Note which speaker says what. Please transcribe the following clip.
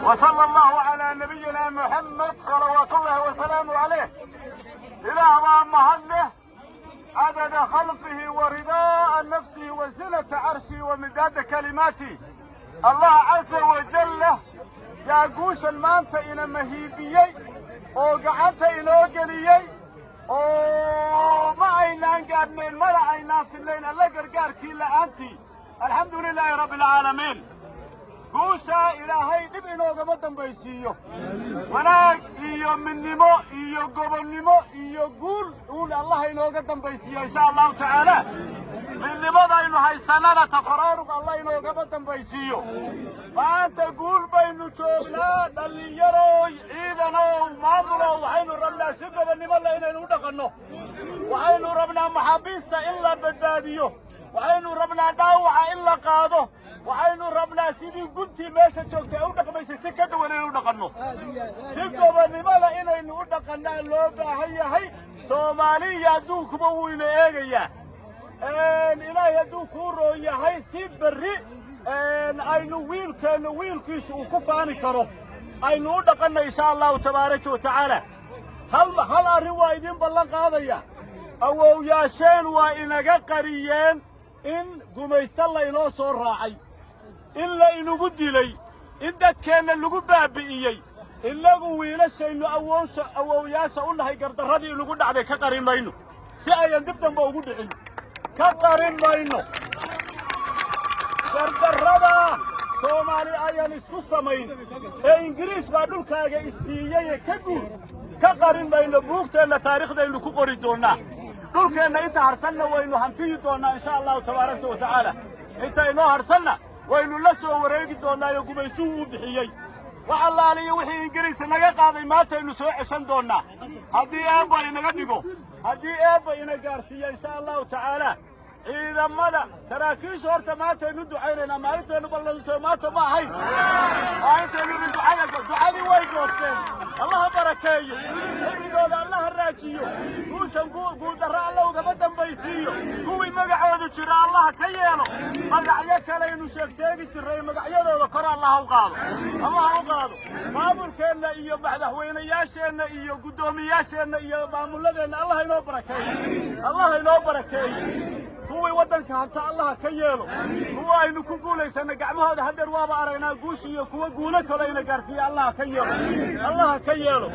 Speaker 1: وصلى الله على نبينا محمد صلوات الله وسلامه عليه. Ilaah baa mahad leh, عدد خلقه ورضاء نفسه وزنة عرشه ومداد كلماته. Allah casa wajalla yaa guushan maanta ina mahiibiyey oo gacanta inoo geliyey, oo ma aynaan gaadhnayn, mana aynaan fillayn Alla gargaarkii la'aantii. الحمد لله رب العالمين. Guushaa Ilaahay dhib inoogama dambaysiiyo. Wanaag iyo midnimo iyo gobonnimo iyo guul uun Allah inooga dambaysiiyo, insha Allahu tacaala. Midnimadaynu haysannana tafaraaruq Allah inoogama dambaysiiyo. Maanta guul baynu joognaa. Dhallinyaroy, ciidanow, maamulow, waxaynu rabnaa si gobonnimo le inaynu u dhaqanno. Waxaynu rabnaa maxaabiista in la badbaadiyo. Waxaynu rabnaa dhaawaca in la qaado. Waxaynu rabnaa sidii guntii meesha joogtay ay u dhaqmaysay si ka duwan inaynu u dhaqanno. Si gobonnimada inaynu u dhaqannaa loo baahan yahay. Soomaaliya adduunkuba wuu ina eegayaa. Ilaahay hadduu kuu roon yahay, si berri aynu wiilkeenna wiilkiisu uu ku faani karo aynu u dhaqanna, insha Allahu tabaaraka wa tacaala. Hal hal arrin waa idiin ballan qaadaya: awowyaasheen waa inaga qariyeen in gumaysto laynoo soo raacay, in la inugu dilay, in dadkeenna lagu baabi'iyey. Innagu wiilashaynu awoosha awowyaasha u nahay gardarradii inugu dhacday ka qarin mayno, si ayan dib dambe ugu dhicin. Ka qarin mayno gardarrada Soomaali ayaan isku samayn ee Ingiriis baa dhulkaaga isiiyeye ka guur. Ka qarin mayno. Buugteenna taariikhdaynu ku qori doonnaa. Dhulkeenna inta harsanna waynu hantiyi doonnaa, insha Allahu tabaaraka wa tacaala. Inta inoo harsanna waynu la soo wareegi doonnaayo gumaystuhu wuu bixiyey. Wax allaaliyo wixii Ingiriis naga qaaday maantaynu soo ceshan doonnaa, haddii Eebba inaga dhigo, haddii Eebba ina gaarsiiya, insha Allahu tacaala. Ciidamada, saraakiisha, horta maantaynu ducaynaynaa. Maalintaynu ballanso maanta ma ahayn maalintaynu ducada. Ducadii way goosteen. Allaha barakeeyo xilligooda, Allaha raajiyo. Guushan guuldarro Alla ugama dambaysiiyo. Kuwii magacoodu jira Allaha ka yeelo. Magacyo kalaynu sheeg sheegi jirray, magacyadooda kor Allaha u qaado, Allaha u qaado. Maamulkeenna iyo madaxweynayaasheenna iyo guddoomiyaasheenna iyo maamuladeenna Allaha inoo barakeeyo, Allaha inoo barakeeyo. Kuwii waddanka hanta Allaha ka yeelo. Kuwa aynu ku guulaysanay gacmahooda haddeer waaba aragnaa guushi, iyo kuwa guulo kale ina gaarsiiya Allaha ka yeelo, Allaha ka yeelo.